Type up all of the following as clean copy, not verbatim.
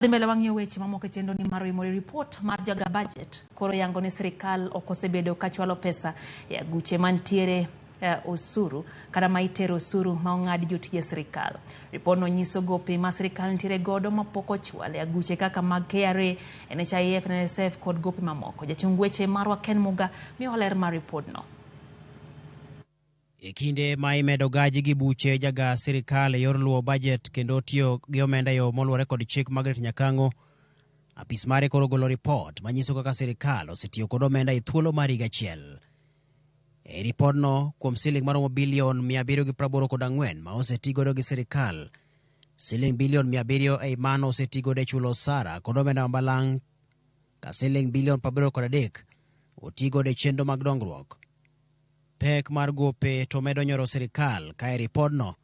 Dhi mbele wang'iyo weche mamoko e chenro ni mar Oimore. Ripot mar jaga budget koro yango ni sirikal ok osebedo ka chwalo pesa e aguche mantiere osuru kata ma itero osuru ma ong'ad jotije sirikal. Ripodno nyiso gope ma sirikal nitiere godo mapok ochwal e aguche kaka mag KRA, NHIF, NSSF kod gope mamoko. Jachung weche marwa Ken Muga miyowa ler mar ripodno. E kinde ma imedo gaji gi buche jaga sirikal e yor luwo bajet kendo tiyo gi omenda e yo moluwore kod chik Margaret Nyakang'o, apis mare koro ogolo ripot manyiso kaka sirikal osetiyo kod omenda e thuolo mar higa achiel. E ripodno, kuom siling maromo bilion 784 ma osetigodo gi sirikal, siling bilion 700 ei mano osetigodo e chulo osara kod omenda mabalang' ka siling bilion 83 otigodo e chenro mag dongruok. Pek mar gope to medo nyoro sirikal ka e ripodno,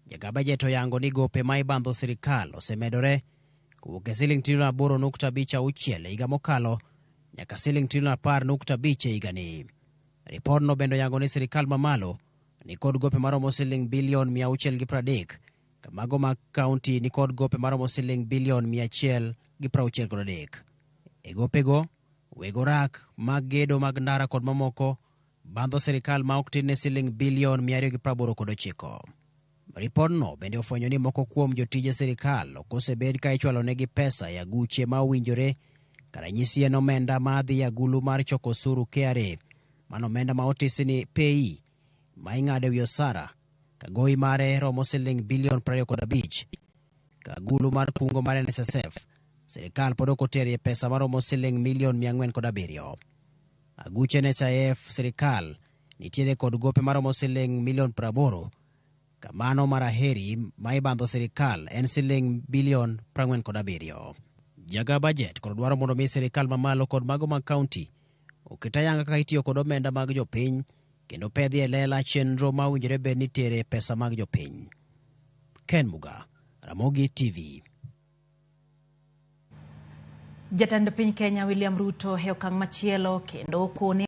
jaga bajet oyango ni gope ma ibandho sirikal osemedore kowuok e siling trilion 8.56 e higa mokalo nyaka siling trilion 10.5 e higani. Ripodno bende oyango ni sirikal mamalo nikod gope maromo siling bilion 630 ka mago mag kaunti nikod gope maromo siling bilion 163. E gopego, weg orak mag gedo mag ndara kod mamoko bandho sirikal ma ok tin ne siling bilion 289. Ripodno bende ofwenyo ni moko kuom jotije sirikal ok osebed ka ichwalonegi pesa e aguche ma owinjore, ka ranyisi en omenda ma dhi e agulu mar choko osuru KRA, mano omenda ma otisi ni PAYE ma ing'ado e wi osara ka gowi mare romo siling bilion 25. Ka agulu mar kungo mar NSSF, sirikal pod ok oterie pesa maromo siling milion 407. Aguche NHIF sirikal nitiere kod gope maromo siling milion 80, kamano mar aheri ma ibandho sirikal en siling bilion 47. Jaga bajet koro dwaro mondo mi sirikal mamalo kod mago mag kaunti oket ayanga kaka itiyo kod omenda mag jopiny kendo pedhi e lela chenro ma owinjore bed ni tere pesa mag jopiny. Ken Muga, Ramogi TV. Jatend piny Kenya William Ruto e okang' machielo kendo okone